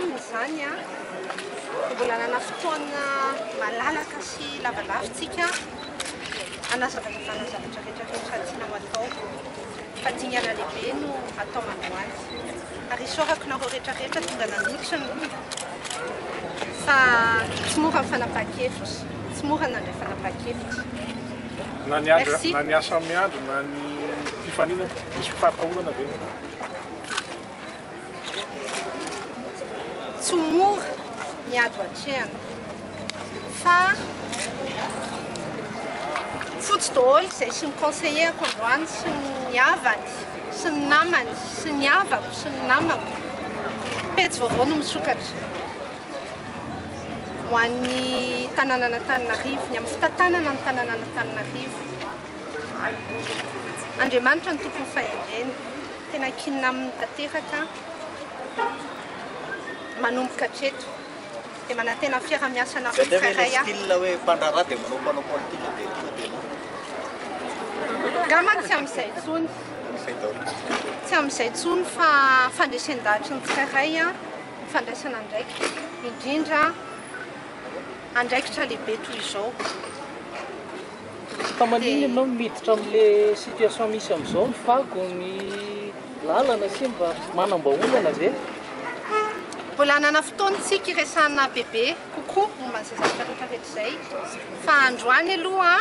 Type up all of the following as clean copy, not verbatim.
Milamina izany an! Mbola hanana fotoana malalaka sy lavalava isika hanazavazavana ny zavatra rehetra rehetra tiana ho atao. Fa dingana lehibe no atao androany. Ary isaorako nareo rehetra rehetra tonga nanotrona fa tsy mora ny fanapahan-kevitra, tsy mora ny nandray fanapahan-kevitra. Na ny andro, na ny asa miandry na ny fifaninana, misy fahatahorana ve? Tsy ho mora ny ady ho atrehana fa fotsy daholo izay sy ny conseiller-ko androany sy ny havany sy ny namany sy ny havako sy ny namako. Pejy vaovao no misokatra ho an'ny tanànan'Antananarivo, ny amin'ny fitantanana ny tanànan'Antananarivo. Andriamanitra no tompon'ny fahendrena. Tena ankinina aminy tanteraka manomboka hatreto. Dia manantena fiarahamiasa Zay ndray ve tsirairay ilay aho. style hoe mpandraharaha dia manao mpanao politika dia tonga dia lany? Angamba tsy amin'izay intsony. Izay daholo. Tsy amin'izay intsony fa fandresen-dahatry ny tsirairay, ny fandraisana andraikitra, indrindra andraikitra lehibe toy izao. Fa maninona ianao no miditra amin'le situation misy amin'izao, ny fako, ny lalana sy mba manam-bahaolana ve? Mbola hanana fotoana isika hiresahana bebe kokoa momba an'izay zavatra rehetra rehetra izay fa androany aloha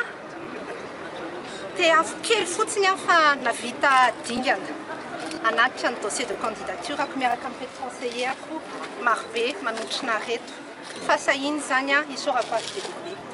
te afo kely fotsiny aho fa navita dingana hanatitra ny dossier de candidature-ko miaraka amin'ireto conseiller-ko marobe manotrona ahy ireto. Fahasahiana izany, isaorako azy be dia be.